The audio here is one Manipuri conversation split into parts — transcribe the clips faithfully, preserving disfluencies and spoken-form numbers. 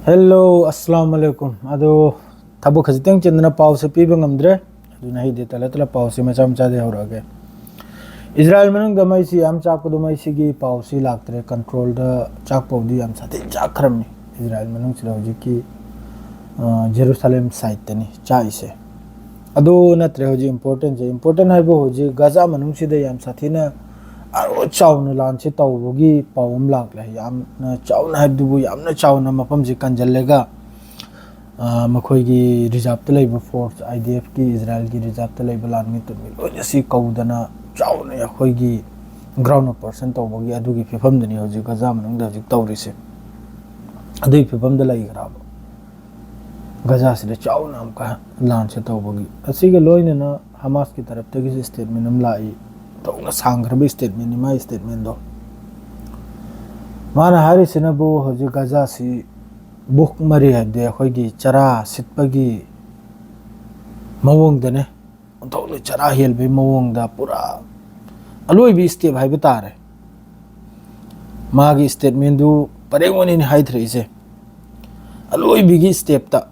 Hello, ꯑꯁꯂꯥꯝ ꯑꯂꯩꯀꯨꯝ꯫ ꯑꯗꯣ, ꯊꯕꯛ ꯈꯖꯤꯛꯇꯪ ꯆꯤꯟꯗꯅ ꯄꯥꯎꯁꯦ ꯄꯤꯕ ꯉꯝꯗ꯭ꯔꯦ꯫ ꯑꯗꯨꯅ ꯑꯩꯗꯤ ꯇꯂ ꯇꯂ ꯄꯥꯎꯁꯦ ꯃꯆꯥ ꯃꯆꯥꯗꯤ ꯍꯧꯔꯛꯑꯒꯦ꯫ ꯏꯖꯔꯥꯏꯜ ꯃꯅꯨꯡꯗ ꯃꯩꯁꯤ ꯌꯥꯝ ꯆꯥꯛꯄꯗꯣ, ꯃꯩꯁꯤꯒꯤ ꯄꯥꯎꯁꯤ ꯂꯥꯛꯇ꯭ꯔꯦ꯫ ꯀꯟꯇ꯭ꯔꯣꯜꯗ ꯆꯥꯛꯄꯕꯨꯗꯤ ꯌꯥꯝ ꯁꯥꯊꯤꯅ ꯆꯥꯛꯈ꯭ꯔꯕꯅꯤ ꯏꯖꯔꯥꯏꯜ ꯃꯅꯨꯡꯁꯤꯗ ꯍꯧꯖꯤꯛꯀꯤ, ꯑ, ꯖꯦꯔꯨꯁꯥꯂꯦꯝ ꯁꯥꯏꯠꯇꯅꯤ ꯆꯥꯛꯏꯁꯦ꯫ ꯑꯗꯨ ꯅꯠꯇ꯭ꯔꯦ ꯍꯧꯖꯤꯛ ꯏꯝꯄꯣꯔꯇꯦꯟꯁꯦ꯫ ꯏꯝꯄꯣꯔꯇꯦꯟ ꯍꯥꯏꯕꯨ ꯍꯧꯖꯤꯛ ꯒꯖꯥ ꯃꯅꯨꯡꯁꯤꯗ ꯌꯥꯝ ꯁꯥꯊꯤꯅ ꯑꯔꯣ ꯆꯥꯎꯅ ꯂꯥꯟꯁꯤ ꯇꯧꯕꯒꯤ ꯄꯥꯎ ꯑꯃ ꯂꯥꯛꯂꯦ꯫ ꯌꯥꯝꯅ ꯆꯥꯎꯅ ꯍꯥꯏꯕꯗꯨꯕꯨ ꯌꯥꯝꯅ ꯆꯥꯎꯅ ꯃꯐꯝꯁꯤ ꯀꯟꯁꯤꯜꯂꯒ, ꯑ, ꯃꯈꯣꯏꯒꯤ ꯔꯤꯖꯥꯞꯇ ꯂꯩꯕ ꯐꯣꯔꯁ, ꯑꯥꯏ ꯗꯤ ꯑꯦꯐꯀꯤ, ꯏꯖꯔꯥꯏꯜꯒꯤ ꯔꯤꯖꯥꯞꯇ ꯂꯩꯕ ꯂꯥꯟꯃꯤ ꯇꯨꯟꯃꯤ ꯂꯣꯏꯅ ꯁꯤ ꯀꯧꯗꯅ ꯆꯥꯎꯅ ꯑꯩꯈꯣꯏꯒꯤ ꯒ꯭ꯔꯥꯎꯟ ꯑꯣꯄꯔꯦꯁꯟ ꯇꯧꯕꯒꯤ ꯑꯗꯨꯒꯤ ꯐꯤꯕꯝꯗꯨꯅꯤ ꯍꯧꯖꯤꯛ ꯒꯖꯥ ꯃꯅꯨꯡꯗ ꯍꯧꯖꯤꯛ ꯇꯧꯔꯤꯁꯦ꯫ ꯑꯗꯨꯒꯤ ꯐꯤꯕꯝꯗ ꯂꯩꯈ꯭ꯔꯕ ꯒꯖꯥꯁꯤꯗ ꯆꯥꯎꯅ ꯑꯃꯨꯛꯀ ꯂꯥꯟꯁꯦ ꯇꯧꯕꯒꯤ꯫ ꯑꯁꯤꯒ ꯂꯣꯏꯅꯅ ꯍꯃꯥꯁꯀꯤ ꯇꯔꯞꯇꯒꯤꯁꯨ ꯁ꯭ꯇꯦꯠꯃꯦꯟ ꯑꯃ ꯂꯥꯛꯏ꯫ ꯊꯣꯛꯅ ꯁꯥꯡꯈ꯭ꯔꯕ ꯁ꯭ꯇꯦꯠꯃꯦꯟꯅꯤ ꯃꯥꯒꯤ ꯁ꯭ꯇꯦꯠꯃꯦꯟꯗꯣ꯫ ꯃꯥꯅ ꯍꯥꯏꯔꯤꯁꯤꯅꯕꯨ ꯍꯧꯖꯤꯛ ꯒꯖꯥꯁꯤ ꯕꯨꯛ ꯃꯔꯤ ꯍꯥꯏꯕꯗꯤ ꯑꯩꯈꯣꯏꯒꯤ ꯆꯔꯥ ꯁꯤꯠꯄꯒꯤ ꯃꯑꯣꯡꯗꯅꯦ꯫ ꯑꯣꯟꯊꯣꯛꯅ ꯆꯔꯥ ꯍꯦꯟꯕꯒꯤ ꯃꯑꯣꯡꯗ ꯄꯨꯔꯥ ꯑꯂꯣꯏꯕ ꯁ꯭ꯇꯦꯞ ꯍꯥꯏꯕ ꯇꯥꯔꯦ꯫ ꯃꯥꯒꯤ ꯁ꯭ꯇꯦꯠꯃꯦꯟꯗꯨ ꯄꯔꯦꯡ ꯑꯣꯏꯅꯅꯤ ꯍꯥꯏꯊꯔꯛꯏꯁꯦ꯫ ꯑꯂꯣꯏꯕꯒꯤ ꯁ꯭ꯇꯦꯞꯇ,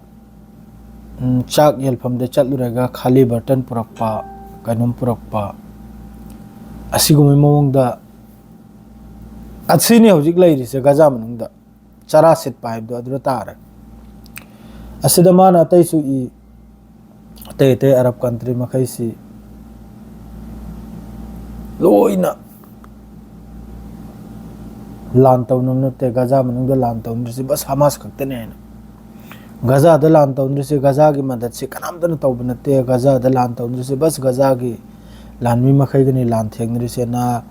ꯎꯝ, ꯆꯥꯛ ꯌꯦꯜꯐꯝꯗ ꯆꯠꯂꯨꯔꯒ ꯈꯥꯂꯤ ꯕꯔꯇꯟ ꯄꯨꯔꯛꯄ, ꯀꯩꯅꯣꯝ ꯄꯨꯔꯛꯄ, ꯑꯁꯤꯒꯨꯝꯕꯒꯤ ꯃꯑꯣꯡꯗ ꯑꯁꯤꯅꯤ ꯍꯧꯖꯤꯛ ꯂꯩꯔꯤꯁꯦ ꯒꯖꯥ ꯃꯅꯨꯡꯗ꯫ ꯆꯔꯥ ꯁꯤꯠꯄ ꯍꯥꯏꯕꯗꯣ ꯑꯗꯨꯗ ꯇꯥꯔꯦ꯫ ꯑꯁꯤꯗ ꯃꯥꯅ ꯑꯇꯩꯁꯨ ꯏ, ꯑꯇꯩ ꯑꯇꯩ ꯑꯔꯕ ꯀꯟꯇ꯭ꯔꯤ ꯃꯈꯩꯁꯤ ꯂꯣꯏꯅ ꯂꯥꯟ ꯇꯧꯅꯕ ꯅꯠꯇꯦ, ꯒꯖꯥ ꯃꯅꯨꯡꯗ ꯂꯥꯟ ꯇꯧꯅꯔꯤꯁꯤ ꯕꯁ ꯍꯃꯥꯁ ꯈꯛꯇꯅꯦ ꯍꯥꯏꯅ꯫ ꯒꯖꯥꯗ ꯂꯥꯟ ꯇꯧꯅꯔꯤꯁꯤ ꯒꯖꯥꯒꯤ ꯃꯗꯠꯁꯤ ꯀꯅꯥꯝꯇꯅ ꯇꯧꯕ ꯅꯠꯇꯦ꯫ ꯒꯖꯥꯗ ꯂꯥꯟ ꯇꯧꯅꯔꯤꯁꯤ ꯕꯁ ꯒꯖꯥꯒꯤ ꯂꯥꯟꯃꯤ ꯃꯈꯩꯒꯅꯤ ꯂꯥꯟ ꯊꯦꯡꯅꯔꯤꯁꯦ꯫ ꯅ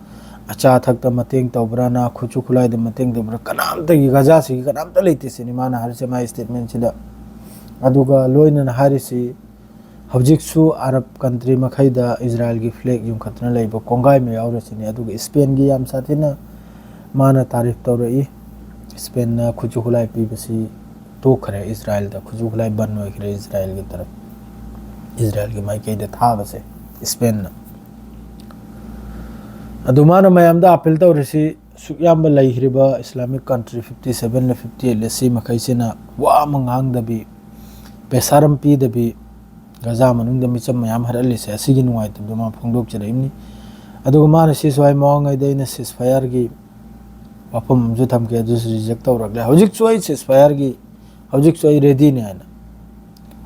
ꯑꯆꯥ ꯑꯊꯛꯇ ꯃꯇꯦꯡ ꯇꯧꯕ꯭ꯔꯥ, ꯅ ꯈꯨꯠꯁꯨ ꯈꯨꯠꯂꯥꯏꯗ ꯃꯇꯦꯡ ꯇꯧꯕ꯭ꯔꯥ, ꯀꯅꯥꯝꯇꯒꯤ, ꯒꯖꯥꯁꯤꯒꯤ ꯀꯅꯥꯝꯇ ꯂꯩꯇꯦ ꯁꯤꯅꯤ ꯃꯥꯅ ꯍꯥꯏꯔꯤꯁꯦ ꯃꯥꯒꯤ ꯁ꯭ꯇꯦꯠꯃꯦꯟꯁꯤꯗ꯫ ꯑꯗꯨꯒ ꯂꯣꯏꯅꯅ ꯍꯥꯏꯔꯤꯁꯤ ꯍꯧꯖꯤꯛꯁꯨ ꯑꯔꯕ ꯀꯟꯇ꯭ꯔꯤ ꯃꯈꯩꯗ ꯏꯖꯔꯥꯏꯜꯒꯤ ꯐ꯭ꯂꯦꯒ ꯌꯨꯡꯈꯠꯇꯅ ꯂꯩꯕ ꯀꯣꯡꯒꯥꯏ ꯑꯃ ꯌꯥꯎꯔꯤꯁꯤꯅꯤ꯫ ꯑꯗꯨꯒ ꯁ꯭ꯄꯦꯟꯒꯤ ꯌꯥꯝ ꯁꯥꯊꯤꯅ ꯃꯥꯅ ꯇꯥꯔꯤꯐ ꯇꯧꯔꯛꯏ꯫ ꯁ꯭ꯄꯦꯟꯅ ꯈꯨꯠꯁꯨ ꯈꯨꯠꯂꯥꯏ ꯄꯤꯕꯁꯤ ꯇꯣꯛꯈ꯭ꯔꯦ, ꯏꯖꯔꯥꯏꯜꯗ ꯈꯨꯠꯁꯨ ꯈꯨꯠꯂꯥꯏ ꯕꯟ ꯑꯣꯏꯈ꯭ꯔꯦ ꯏꯖꯔꯥꯏꯜꯒꯤ ꯇꯔꯞ, ꯏꯖꯔꯥꯏꯜꯒꯤ ꯃꯥꯏꯀꯩꯗ ꯊꯥꯕꯁꯦ ꯁ꯭ꯄꯦꯟꯅ꯫ ꯑꯗꯨ ꯃꯥꯅ ꯃꯌꯥꯝꯗ ꯑꯥꯄꯤꯜ ꯇꯧꯔꯤꯁꯤ ꯁꯨꯛ ꯌꯥꯝꯕ ꯂꯩꯈ꯭ꯔꯤꯕ Islamic country fifty seven ꯂ fifty eight ꯂ ꯁꯤ ꯃꯈꯩꯁꯤꯅ ꯋꯥ ꯑꯃ ꯉꯥꯡꯗꯕꯤ, ꯄꯩꯁꯥ ꯑꯃ ꯄꯤꯗꯕꯤ, ꯒꯖꯥ ꯃꯅꯨꯡꯗ ꯃꯤꯆꯝ ꯃꯌꯥꯝ ꯍꯥꯠꯍꯜꯂꯤꯁꯦ, ꯑꯁꯤꯒꯤ ꯅꯨꯡꯉꯥꯏꯇꯕꯗꯣ ꯃꯥ ꯐꯣꯡꯗꯣꯛꯆꯔꯛꯏꯕꯅꯤ꯫ ꯑꯗꯨꯒ ꯃꯥꯅ ꯁꯤꯁꯨ ꯍꯥꯏ, ꯃꯃꯥꯡꯉꯩꯗ ꯑꯩꯅ ceasefire ꯒꯤ ꯋꯥꯐꯝ ꯑꯃꯁꯨ ꯊꯝꯈꯤ, ꯑꯗꯨꯁꯨ reject ꯇꯧꯔꯛꯂꯦ꯫ ꯍꯧꯖꯤꯛꯁꯨ ꯑꯩ ceasefire ꯒꯤ, ꯍꯧꯖꯤꯛꯁꯨ ꯑꯩ ready ꯅꯤ ꯍꯥꯏꯅ,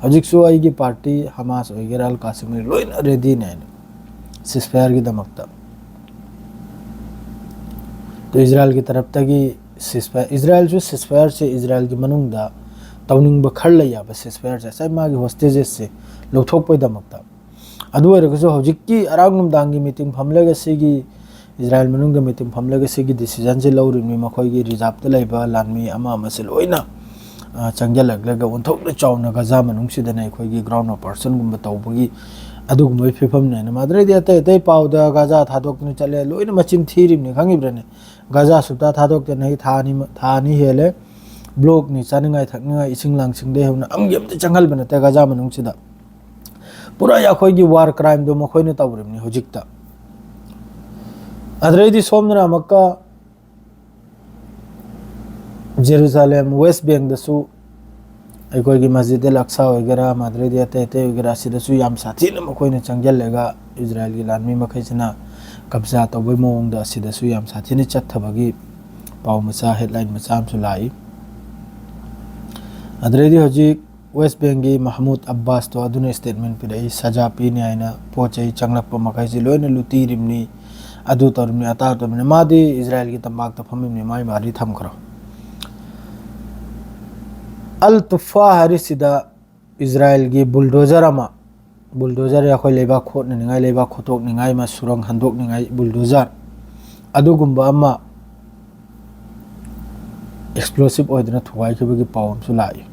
ꯍꯧꯖꯤꯛꯁꯨ ꯑꯩꯒꯤ party Hamas ꯑꯣꯏꯒꯦꯔꯥ, Al Qassam ꯑꯣꯏꯒꯦꯔꯥ, ꯂꯣꯏꯅ ready ꯅꯤ ꯍꯥꯏꯅ ceasefire ꯒꯤꯗꯃꯛꯇ꯫ ꯑꯗꯣ ꯏꯖꯔꯥꯏꯜꯒꯤ ꯇꯔꯞꯇꯒꯤ ceasefire, ꯏꯖꯔꯥꯏꯜꯁꯨ ceasefire ꯁꯦ, ꯏꯖꯔꯥꯏꯜꯒꯤ ꯃꯅꯨꯡꯗ ꯇꯧꯅꯤꯡꯕ ꯈꯔ ꯂꯩ ꯌꯥꯕ ceasefire ꯁꯦ, ꯉꯁꯥꯏ ꯃꯥꯒꯤ hostages ꯁꯦ ꯂꯧꯊꯣꯛꯄꯩꯗꯃꯛꯇ꯫ ꯑꯗꯨ ꯑꯣꯏꯔꯒꯁꯨ ꯍꯧꯖꯤꯛꯀꯤ ꯑꯔꯥꯡ ꯅꯨꯡꯗꯥꯡꯒꯤ meeting ꯐꯝꯂꯒ ꯁꯤꯒꯤ ꯏꯖꯔꯥꯏꯜ ꯃꯅꯨꯡꯗ meeting ꯐꯝꯂꯒ ꯁꯤꯒꯤ decision ꯁꯦ ꯂꯧꯔꯤꯕꯅꯤ꯫ ꯃꯈꯣꯏꯒꯤ reserve ꯇ ꯂꯩꯕ ꯂꯥꯟꯃꯤ ꯑꯃ ꯑꯃꯁꯦ ꯂꯣꯏꯅ, ꯑ, ꯆꯪꯁꯤꯜꯂꯛꯂꯒ ꯑꯣꯟꯊꯣꯛꯅ ꯆꯥꯎꯅ ꯒꯖꯥ ꯃꯅꯨꯡꯁꯤꯗꯅ ꯑꯩꯈꯣꯏꯒꯤ ground operation ꯒꯨꯝꯕ ꯇꯧꯕꯒꯤ ꯑꯗꯨꯒꯨꯝꯕꯒꯤ ꯐꯤꯕꯝꯅꯦꯅ꯫ ꯃꯥꯗ꯭ꯔꯩꯗꯤ ꯑꯇꯩ ꯑꯇꯩ ꯄꯥꯎꯗ ꯒꯖꯥ ꯊꯥꯗꯣꯛꯇꯅ ꯆꯠꯂꯦ, ꯂꯣꯏꯅ ꯃꯆꯤꯟ ꯊꯤꯔꯤꯕꯅꯤ, ꯈꯪꯉꯤꯕ꯭ꯔꯅꯦ? ꯒꯖꯥ ꯁꯨꯛꯊꯥ ꯊꯥꯗꯣꯛꯇꯦꯅ ꯑꯩ ꯊꯥ ꯑꯅꯤ, ꯊꯥ ꯑꯅꯤ ꯍꯦꯜꯂꯦ꯫ Block ꯅꯤ ꯆꯥꯅꯤꯡꯉꯥꯏ ꯊꯛꯅꯤꯡꯉꯥꯏ, ꯏꯁꯤꯡ ꯂꯥꯡꯁꯤꯡꯗꯩ ꯍꯧꯅ ꯑꯃꯒꯤ ꯑꯝꯇ ꯆꯪꯍꯟꯕ ꯅꯠꯇꯦ ꯒꯖꯥ ꯃꯅꯨꯡꯁꯤꯗ꯫ ꯄꯨꯔꯥ ꯑꯩꯈꯣꯏꯒꯤ war crime ꯗꯣ ꯃꯈꯣꯏꯅ ꯇꯧꯔꯤꯕꯅꯤ ꯍꯧꯖꯤꯛꯇ꯫ ꯑꯗꯨꯗꯩꯗꯤ ꯁꯣꯝꯗꯅ ꯑꯃꯨꯛꯀ ꯖꯦꯔꯨꯖꯥꯂꯦꯝ, West Bank ꯗꯁꯨ ꯑꯩꯈꯣꯏꯒꯤ ꯃꯁꯖꯤꯗ ꯑꯜ ꯑꯛꯁꯥ ꯑꯣꯏꯒꯦꯔꯥ, ꯃꯥꯗ꯭ꯔꯩꯗꯤ ꯑꯇꯩ ꯑꯇꯩ ꯑꯣꯏꯒꯦꯔꯥ, ꯑꯁꯤꯗꯁꯨ ꯌꯥꯝ ꯁꯥꯊꯤꯅ ꯃꯈꯣꯏꯅ ꯆꯪꯁꯤꯜꯂꯒ ꯏꯖꯔꯥꯏꯜꯒꯤ ꯂꯥꯟꯃꯤ ꯃꯈꯩꯁꯤꯅ ꯀꯕꯖꯥ ꯇꯧꯕꯒꯤ ꯃꯑꯣꯡꯗ ꯑꯁꯤꯗꯁꯨ ꯌꯥꯝ ꯁꯥꯊꯤꯅ ꯆꯠꯊꯕꯒꯤ ꯄꯥꯎ ꯃꯆꯥ, headline ꯃꯆꯥ ꯑꯃꯁꯨ ꯂꯥꯛꯏ꯫ ꯑꯗꯨꯗꯩꯗꯤ ꯍꯧꯖꯤꯛ West Bank ꯒꯤ ꯃꯍꯃꯨꯗ ꯑꯕꯥꯁꯇꯣ ꯑꯗꯨꯅ statement ꯄꯤꯔꯛꯏ, ꯁꯖꯥ ꯄꯤꯅꯤ ꯍꯥꯏꯅ, ꯄꯣꯠ ꯆꯩ ꯆꯪꯂꯛꯄ ꯃꯈꯩꯁꯤ ꯂꯣꯏꯅ ꯂꯨꯇꯤꯔꯤꯕꯅꯤ, ꯑꯗꯨ ꯇꯧꯔꯤꯕꯅꯤ, ꯑꯇꯥ ꯇꯧꯔꯤꯕꯅꯤ꯫ ꯃꯥꯗꯤ ꯏꯖꯔꯥꯏꯜꯒꯤ ꯇꯝꯄꯥꯛꯇ ꯐꯝꯃꯤꯕꯅꯤ, ꯃꯥꯏ ꯃꯥꯔꯤ ꯊꯝꯈ꯭ꯔꯣ꯫ ꯑꯜ ꯇꯨꯐꯥ ꯍꯥꯏꯔꯤꯁꯤꯗ ꯏꯖꯔꯥꯏꯜꯒꯤ bulldozer ꯑꯃ, bulldozer ꯑꯩꯈꯣꯏ ꯂꯩꯕꯥꯛ ꯈꯣꯠꯅꯅꯤꯡꯉꯥꯏ, ꯂꯩꯕꯥꯛ ꯈꯣꯠꯇꯣꯛꯅꯤꯡꯉꯥꯏ, ꯑꯃ ꯁꯨꯔꯪ ꯍꯟꯗꯣꯛꯅꯤꯡꯉꯥꯏ bulldozer, ꯑꯗꯨꯒꯨꯝꯕ ꯑꯃ explosive ꯑꯣꯏꯗꯨꯅ ꯊꯨꯒꯥꯏꯈꯤꯕꯒꯤ ꯄꯥꯎ ꯑꯃꯁꯨ ꯂꯥꯛꯏ꯫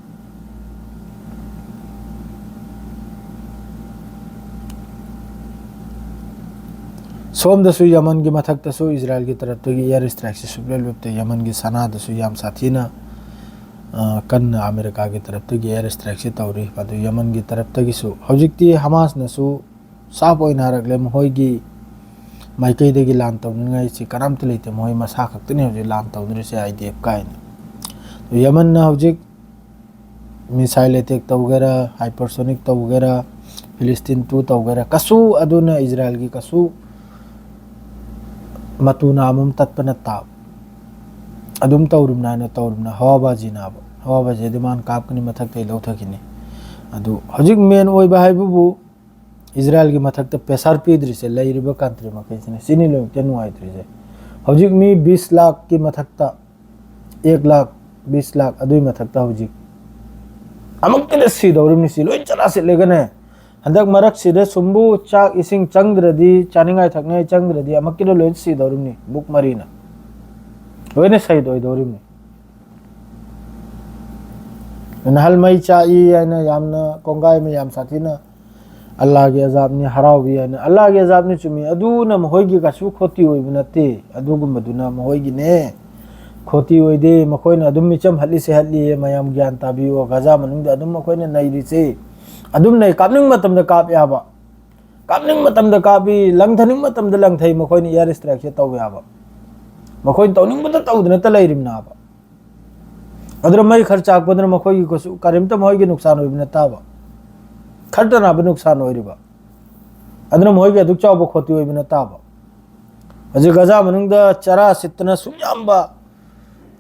ꯁꯣꯝꯗꯁꯨ ꯌꯃꯟꯒꯤ ꯃꯊꯛꯇꯁꯨ ꯏꯖꯔꯥꯏꯜꯒꯤ ꯇꯔꯞꯇꯒꯤ air strike ꯁꯤ ꯁꯨꯛꯂꯦꯞ ꯂꯦꯞꯇꯦ꯫ ꯌꯃꯟꯒꯤ ꯁꯅꯥꯗꯁꯨ ꯌꯥꯝ ꯁꯥꯊꯤꯅ, ꯑ, ꯀꯟꯅ ꯑꯃꯦꯔꯤꯀꯥꯒꯤ ꯇꯔꯞꯇꯒꯤ air strike ꯁꯤ ꯇꯧꯔꯤ꯫ ꯑꯗꯨ ꯌꯃꯟꯒꯤ ꯇꯔꯞꯇꯒꯤꯁꯨ ꯍꯧꯖꯤꯛꯇꯤ ꯍꯃꯥꯁꯅꯁꯨ ꯁꯥꯐ ꯑꯣꯏꯅ ꯍꯥꯏꯔꯛꯂꯦ, ꯃꯈꯣꯏꯒꯤ ꯃꯥꯏꯀꯩꯗꯒꯤ ꯂꯥꯟ ꯇꯧꯅꯤꯡꯉꯥꯏꯁꯤ ꯀꯅꯥꯝꯇ ꯂꯩꯇꯦ꯫ ꯃꯈꯣꯏ ꯃꯁꯥ ꯈꯛꯇꯅꯤ ꯍꯧꯖꯤꯛ ꯂꯥꯟ ꯇꯧꯅꯔꯤꯁꯦ, ꯑꯥꯏ ꯗꯤ ꯑꯦꯐ ꯀꯥꯏꯅ꯫ ꯌꯃꯟꯅ ꯍꯧꯖꯤꯛ missile attack ꯇꯧꯒꯦꯔꯥ, hypersonic ꯇꯧꯒꯦꯔꯥ, ꯐꯤꯂꯤꯁꯇꯤꯟ ꯇꯨ ꯇꯧꯒꯦꯔꯥ, ꯀꯁꯨ ꯑꯗꯨꯅ ꯏꯖꯔꯥꯏꯜꯒꯤ ꯀꯁꯨ ꯃꯇꯨ ꯅꯥꯝ ꯑꯃ ꯇꯠꯄ ꯅꯠꯇꯕ꯫ ꯑꯗꯨꯝ ꯇꯧꯔꯨꯝꯅ ꯍꯥꯏꯅ ꯇꯧꯔꯨꯝꯅ ꯍꯋꯥꯕꯥꯖꯤ ꯅꯥꯕ꯫ ꯍꯋꯥꯕꯥꯖꯤ ꯑꯗꯨ ꯃꯥꯅ ꯀꯥꯞꯀꯅꯤ, ꯃꯊꯛꯇꯒꯤ ꯂꯧꯊꯈꯤꯅꯤ꯫ ꯑꯗꯨ ꯍꯧꯖꯤꯛ ꯃꯦꯟ ꯑꯣꯏꯕ ꯍꯥꯏꯕꯕꯨ ꯏꯖꯔꯥꯏꯜꯒꯤ ꯃꯊꯛꯇ pressure ꯄꯤꯗ꯭ꯔꯤꯁꯦ ꯂꯩꯔꯤꯕ country ꯃꯈꯩꯁꯤꯅ꯫ ꯁꯤꯅꯤ ꯂꯣꯏꯅꯃꯛꯇ ꯅꯨꯡꯉꯥꯏꯇ꯭ꯔꯤꯁꯦ꯫ ꯍꯧꯖꯤꯛ ꯃꯤ ꯕꯤꯁ ꯂꯥꯈꯀꯤ ꯃꯊꯛꯇ, ꯑꯦꯛ ꯂꯥꯈ, ꯕꯤꯁ ꯂꯥꯈ ꯑꯗꯨꯒꯤ ꯃꯊꯛꯇ ꯍꯧꯖꯤꯛ ꯑꯃꯨꯛꯀꯤꯗ ꯁꯤꯗꯧꯔꯤꯕꯅꯤ꯫ ꯁꯤ ꯂꯣꯏ ꯆꯔꯥ ꯁꯤꯠꯂꯒꯅꯦ, ꯍꯟꯗꯛ ꯃꯔꯛꯁꯤꯗ ꯁꯨꯝꯕꯨ ꯆꯥꯛ ꯏꯁꯤꯡ ꯆꯪꯗ꯭ꯔꯗꯤ, ꯆꯥꯅꯤꯡꯉꯥꯏ ꯊꯛꯅꯤꯡꯉꯥꯏ ꯆꯪꯗ꯭ꯔꯗꯤ ꯑꯃꯨꯛꯀꯤꯗ ꯂꯣꯏ ꯁꯤꯗꯧꯔꯤꯕꯅꯤ꯫ ꯕꯨꯛ ꯃꯔꯤꯅ ꯂꯣꯏꯅ ꯁꯍꯤꯗ ꯑꯣꯏꯗꯧꯔꯤꯕꯅꯤ꯫ ꯅꯍꯜ ꯃꯩ ꯆꯥꯛꯏ ꯍꯥꯏꯅ ꯌꯥꯝꯅ ꯀꯣꯡꯒꯥꯏ ꯑꯃ ꯌꯥꯝ ꯁꯥꯊꯤꯅ ꯑꯜꯂꯥꯒꯤ ꯑꯖꯥꯕꯅꯤ, ꯍꯔꯥꯎꯕꯤ ꯍꯥꯏꯅ꯫ ꯑꯜꯂꯥꯒꯤ ꯑꯖꯥꯕꯅꯤ ꯆꯨꯝꯃꯤ, ꯑꯗꯨꯅ ꯃꯈꯣꯏꯒꯤ ꯀꯩꯁꯨ ꯈꯣꯇꯤ ꯑꯣꯏꯕ ꯅꯠꯇꯦ꯫ ꯑꯗꯨꯒꯨꯝꯕꯗꯨꯅ ꯃꯈꯣꯏꯒꯤꯅꯦ꯫ ꯈꯣꯇꯤ ꯑꯣꯏꯗꯦ꯫ ꯃꯈꯣꯏꯅ ꯑꯗꯨꯝ ꯃꯤꯆꯝ ꯍꯠꯂꯤꯁꯦ ꯍꯠꯂꯤꯌꯦ꯫ ꯃꯌꯥꯝ ꯒ꯭ꯌꯥꯟ ꯇꯥꯕꯤꯌꯨ꯫ ꯒꯥꯖꯥ ꯃꯅꯨꯡꯗ ꯑꯗꯨꯝ ꯃꯈꯣꯏꯅ ꯅꯩꯔꯤꯁꯦ꯫ ꯑꯗꯨꯝ ꯅꯩ꯫ ꯀꯥꯞꯅꯤꯡ ꯃꯇꯝꯗ ꯀꯥꯞ ꯌꯥꯕ, ꯀꯥꯞꯅꯤꯡ ꯃꯇꯝꯗ ꯀꯥꯞꯄꯤ, ꯂꯪꯊꯅꯤꯡ ꯃꯇꯝꯗ ꯂꯪꯊꯩ꯫ ꯃꯈꯣꯏꯅ air strikeꯁꯦ ꯇꯧ ꯌꯥꯕ꯫ ꯃꯈꯣꯏꯅ ꯇꯧꯅꯤꯡꯕꯗ ꯇꯧꯗꯅꯇ ꯂꯩꯔꯤꯕꯅꯦꯕ꯫ ꯑꯗꯨꯅ ꯃꯩ ꯈꯔ ꯆꯥꯛꯄꯗꯨꯅ ꯃꯈꯣꯏꯒꯤ ꯀꯩꯁꯨ ꯀꯔꯤꯝꯇ ꯃꯈꯣꯏꯒꯤ ꯅꯨꯡꯁꯥꯟ ꯑꯣꯏꯕ ꯅꯠꯇꯕ, ꯈꯔꯇꯅꯕ ꯅꯨꯡꯁꯥꯟ ꯑꯣꯏꯔꯤꯕ꯫ ꯑꯗꯨꯅ ꯃꯈꯣꯏꯒꯤ ꯑꯗꯨꯛ ꯆꯥꯎꯕ ꯈꯣꯇꯤ ꯑꯣꯏꯕ ꯅꯠꯇꯕ꯫ ꯍꯧꯖꯤꯛ ꯒꯖꯥ ꯃꯅꯨꯡꯗ ꯆꯔꯥ ꯁꯤꯠꯇꯅ ꯁꯨꯛ ꯌꯥꯝꯕ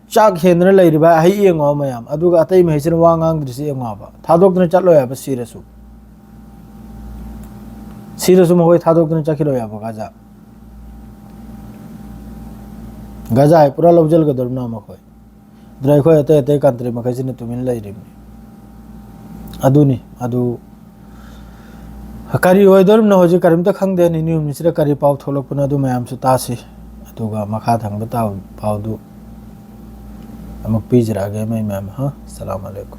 ꯆꯥꯛ ꯍꯦꯟꯗꯅ ꯂꯩꯔꯤꯕ ꯑꯍꯩ ꯌꯦꯡꯉꯣ ꯃꯌꯥꯝ, ꯑꯗꯨꯒ ꯑꯇꯩ ꯃꯍꯩꯁꯤꯅ ꯋꯥ ꯉꯥꯡꯗ꯭ꯔꯤꯁꯤ ꯌꯦꯡꯉꯣꯕ꯫ ꯊꯥꯗꯣꯛꯇꯅ ꯆꯠꯂꯣꯏ ꯍꯥꯏꯕ ꯁꯤꯔꯁꯨ꯫ ꯁꯤꯔꯁꯨ ꯃꯈꯣꯏ ꯊꯥꯗꯣꯛꯇꯅ ꯆꯠꯈꯤꯔꯣꯏ ꯍꯥꯏꯕ ꯒꯖꯥ꯫ ꯒꯖꯥ ꯍꯥꯏ ꯄꯨꯔꯥ ꯂꯧꯁꯤꯟꯒꯗꯧꯔꯤꯕꯅ ꯃꯈꯣꯏ꯫ ꯑꯗꯨꯅ ꯑꯩꯈꯣꯏ ꯑꯇꯩ ꯑꯇꯩ country ꯃꯈꯩꯁꯤꯅ ꯇꯨꯃꯤꯟ ꯂꯩꯔꯤꯕꯅꯤ꯫ ꯑꯗꯨꯅꯤ, ꯑꯗꯨ ꯀꯔꯤ ꯑꯣꯏꯗꯧꯔꯤꯕꯅꯣ ꯍꯧꯖꯤꯛ ꯀꯔꯤꯝꯇ ꯈꯪꯗꯦ꯫ ꯅꯤꯅꯤ ꯍꯨꯝꯅꯤꯁꯤꯗ ꯀꯔꯤ ꯄꯥꯎ ꯊꯣꯛꯂꯛꯄꯅꯣ ꯑꯗꯨ ꯃꯌꯥꯝꯁꯨ ꯇꯥꯁꯤ꯫ ꯑꯗꯨꯒ ꯃꯈꯥ ꯊꯪꯕ ꯇꯥ-, ꯄꯥꯎꯗꯨ ꯑꯃꯨꯛ ꯄꯤꯖꯔꯛꯑꯒꯦ ꯃꯩ ꯃꯌꯥꯝ꯫ ꯍꯥ? ꯑꯁꯂꯥꯃꯨ ꯑꯂꯩꯀꯨꯝ꯫